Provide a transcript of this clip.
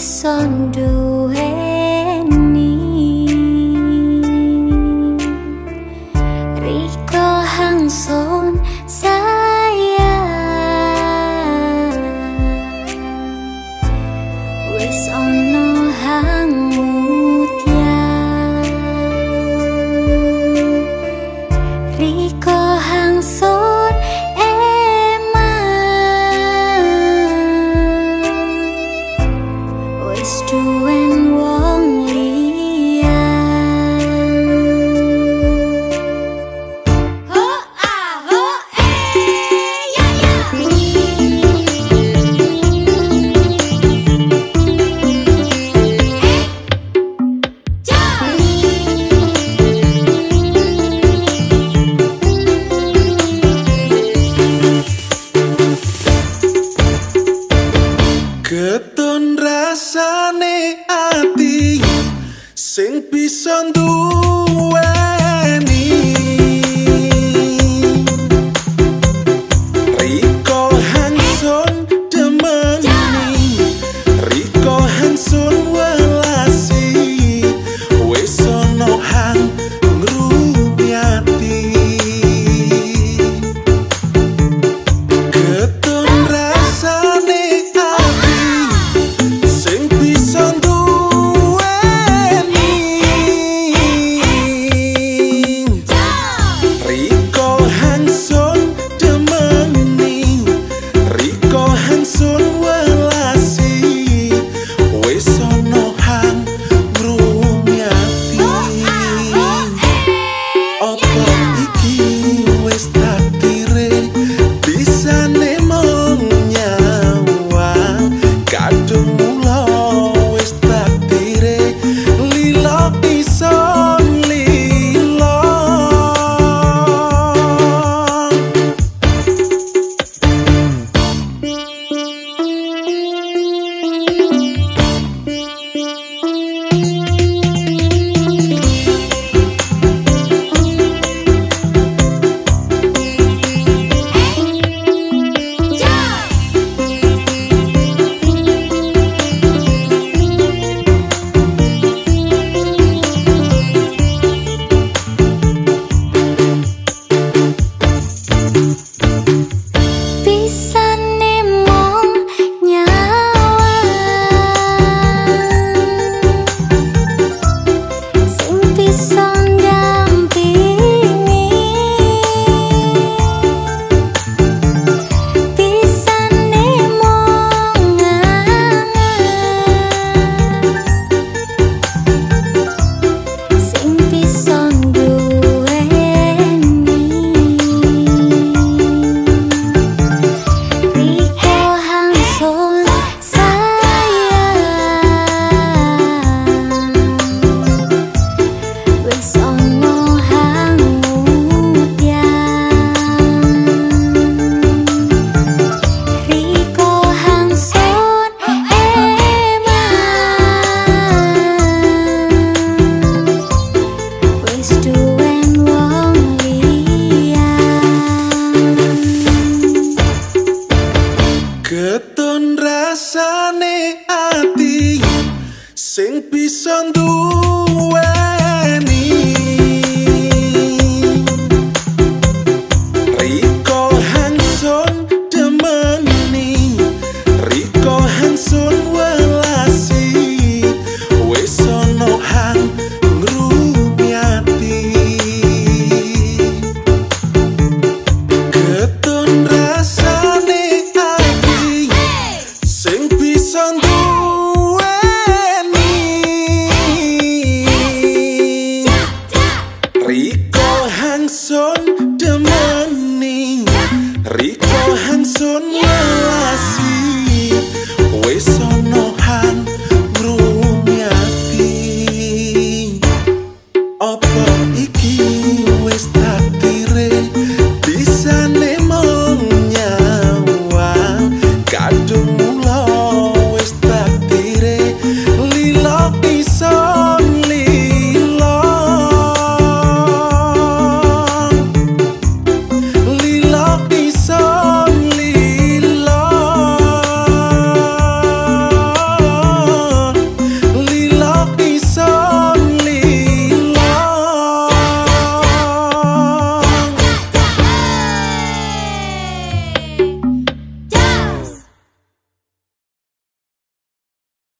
Bisa nduweni Riko hangson sayang, wis ana hang mutya. Riko hangson eman, wis duwen wong liya. Ho a ho e ya ya. Ketun rasane ati sing bisa nduweni Riko hangsun demeni, Riko hangsun welasi, wis ana hang ngrumyati. Ketun rasane ati sing bisa nduweni Riko hangsun demeni, Riko hangsun welasi, wis ana hang ngrumyati. Apa iki wis takdire bisane mung nyawang, kadung mula wis takdire lila iso lila. Bisane mung nyawang sing bisa ndampingi, bisane mung ngangen sing bisa nduweni Riko hangsun sayang, wis ana hang mutya. Riko hangsun eman, wis duwen wong liya. Ketun rasane ati sing bisa nduweni Riko hangsun demeni, Riko hangsun welasi, wis ana hang ngrumyati. Ketun rasane ati sing bisa nduweni Riko hangsun demeni, Riko hangsun